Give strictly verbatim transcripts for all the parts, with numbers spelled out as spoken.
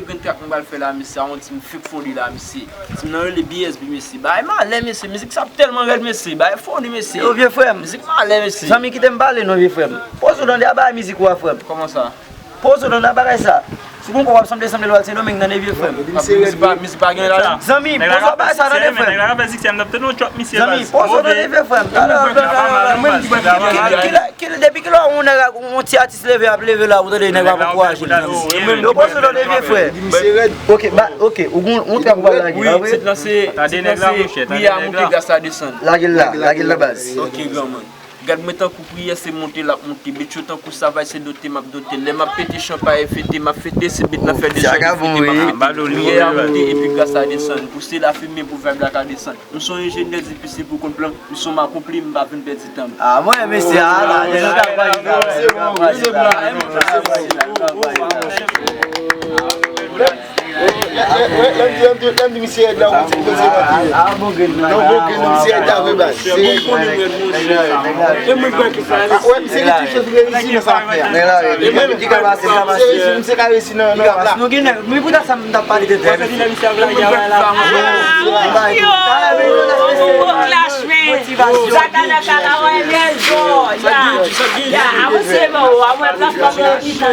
Grenn trak m pral fè la, mesye, a yon ti m fek foli la, mesye. Ti m nan rele B S B, mesye. Bagay malè, mesye. Mizik sa ap tèlman rèd, mesye. Bagay foli, mesye. Yo, vye frè m. Mizik malè, mesye. Zanmi, kite m pale non, vye frè m. Poze w tande a bagay mizik ou a, frè m. Kòman sa? Poze w tande a bagay sa. Si w gon kòb w ap sanble, sanble w al Sendomeng, tande, vye frè m. Mizik pa, mizik pa gen la. Zanmi, poze w a bagay sa, tande, frè m. Nèg la fè zik, m t ap tande yon trap, mesye. Zanmi, poze w tande, vye frè m. Talè, kilè, kilè, depi kilè yon nèg ak yon ti atis leve ap leve la, ou tande nèg ap ankouraje l. Yo poze w tande vye frè. Ok, ba, ok, ou gon, ou trap ou pral lage, pa vre? Tit lan se, tit lan se Priye a monte, gras la desann. Lage l la, lage l la baz. Ok, granmoun. Gad mwen tankou priyè se monte l ap monte, bet yo tankou savaj se dote m ap dote. Lè m ap pete chanpay e fete m ap fete, se bet la fè dezòd e fete m ap fete. Priyè a monte epi gras la desann. Pouse lafimen pou vibe la ka desann. M se yon enjenyè difisil pou konn plan, misyon m akonpli, m pa vin pèdi tan m. Ah, mwen, mesye, ah, la, lè nou ta pale sa, lè nou ta pale sa, lè nou ta pale sa, lè nou ta pale sa. Lè m di, lè m di, lè m di misye rèd la, ou ti koze nan ti. Ah, bon, grenn nan, bon, grenn nan, misye rèd la, vre baz. Se rèd, nèg la, nèg la. E mwen kwè ki fè. Ah, wè, misye gen tout chans pou reyisi nan sa fè a. Nèg la, li ka pase, li ka pase. Misye ka reyisi nan, nan rap la. Nou gen nèg, men poutèt sa m t ap pale de tèl. Yo, yo, clash, men. Sa ka nan ka la, wè, bèl jò. Ya, ya, avanse, men, w a wè platfòm nan ki tan.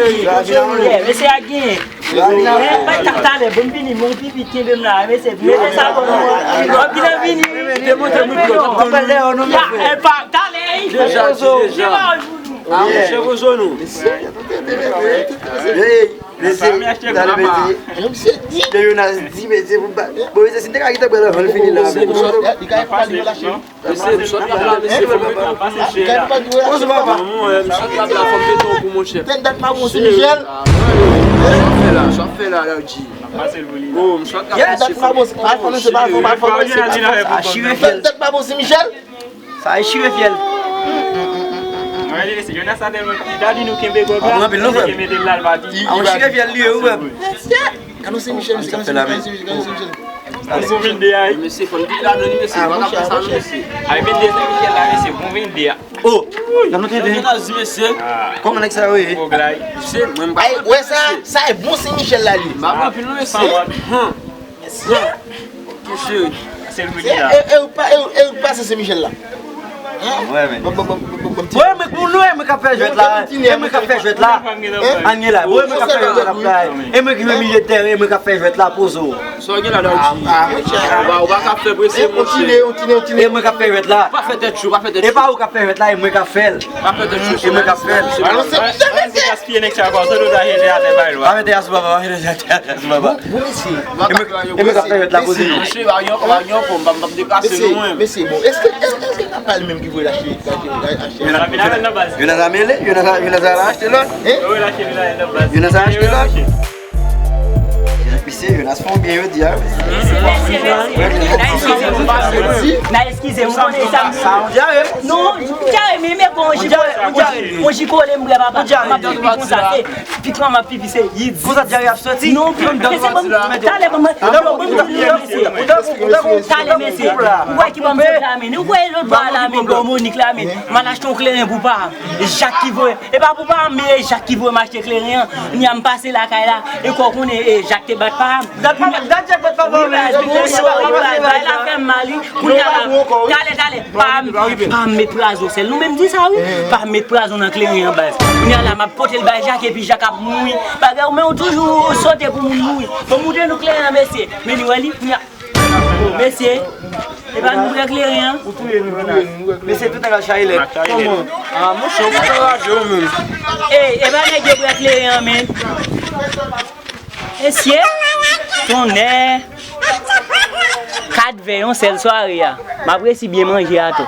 Yeah, mesye a gen. Men, bay ta-, talè, bon, m vini, mon pipi, kenbe m la, mesye, mete sa pou mwen. W ap gen vini. Demontre m, Claude, w ap pale lè yo, non, mesye. Ya, e pa, talè, deja, deja. Ah, monchè, poze nou. Hey, mesye, talè, mesye. Mesye di. Lè Jonas di, mesye, pou ba-, bon, mesye, si n te ka kite bwè l anvan l fini la. Li ka pale yo la, cheri. Mesye, m sot rap la, mesye, fò m mete yon kou monchè. Poze papa. Manman, eh, m sot rap la, fò m mete yon kou monchè. Tèt dat pa bon, se Michel. Ah, wè, sa w fè la, sa w fè la, L G. Oh, m sot rap la, mesye, fò m mete yon kou monchè. Tèt dat pa bon, se Michel. Sa e chire fyèl. Wè, se Jonas la tèlman ki ta di nou kenbe gòg la. Anpil nou fè. Ki mete l la, l pati. A, yon chire fyèl li ye, ou wè. Anonse Michel, mesye, anonse Michel, anonse Michel. Bon vennde a, wi. Mesye, fò n tout ladan li, mesye. Ah, pa ka fè sa, non, mesye. Ay, vennde Sen Michel la, mesye. Bon vennde a. Oh, nan nou tande. Jonas di, mesye. Kòman nèg sa yo ye? Mesye, mwen, m pa konn, wè sa, mesye. Sa e bon Sen Michel la, li. M pa konn anpil, non, mesye. Han. Mesye. Ok, cheri. Se l wi la. E, e, e, ou pa, e, e, ou pa se Sen Michel la. Mwen, men. Mwen, men, pou nou, e mwen k ap fè jwèt la. E mwen k ap fè jwèt la. Ann gen la. Bon, e mwen k ap fè jwèt la. E mwen ki jwe milye tèren, e mwen k ap fè jwèt la, poze w. Sa w gen la, Dawdi? Ah, ah, monchè. Ou pa, ou pa ka fè prese, monchè. Kontine, kontine, kontine. E mwen k ap fè jwèt la. Pa fè tèt cho, pa fè tèt cho. E pa ou k ap fè jwèt la, e mwen k ap fè l. Pa fè tèt cho, e mwen k ap fè l. Alò, se, se, se. Gaspiye nèg sa, kòm sa, nou ta jete atè bay lwa. Pa mete asou papa, pa mete asou papa. Bon, bon, mesye. E mwen, e mwen k ap fè jwèt la, poze nou. Mesye, pa gen ankò, pa gen ankò, m p ap, m p ap deplase nou, mwen. Mesye, bon, èske, èske, èske se pa l menm ki voye l achte, achte, achte? Jonas la mele, Jonas la, Jonas la achte lòt. Hein? Jonas la achte lòt. Mesye, Jonas fè yon byen jodi a, wi. Mesye, mesye, mesye. N a eskize m. N a eskize m. Ou konnen sa m di. Non, dyare, men, men, kon, on ji kole, on ji kole m bwè, papa. M ap pipi konsa, se pikan m ap pipi, se yid. Konsa dyare ap soti? Non, men se bon, talè, bon, bon, bon, mesye. Talè, mesye. Ou wè ki ban m sot la, men. Ou wè lòt bò la, men, bò Monik la, men. M al achte yon kleren pou pa m. Jak ki voye. E pa pou pa m, men e Jak ki voye m achte kleren an. Kounye a m pase lakay la, e kò w konnen, e Jak te bat pa m. Dat pa, dat Jak bat pa m. Wi, baz, wi, baz, bagay la fè m mal, wi. Kounye a la, talè, talè, pa m, pa m met prazon, sèl nou menm di sa, wi. Pa m met prazon nan kleren an, baz. Kounye a la, m ap pote l bay Jak, epi Jak ap mouri. Bagay ou, men ou toujou sote pou moun mouri. Bon, montre nou kleren an, mesye. Men nou wè li, kounye a. Mesye, e pa nou pran kleren an? Ou touye nou, Jonas. Mesye, tout nèg al chaye lèt. Kòman? Ah, monchè, ou pran raje ou menm. Ey, e pa nèg yo pran kleren an, men. Mesye, tonnè. Kat vè yon sèl sware a. M ap resi byen manje a tou.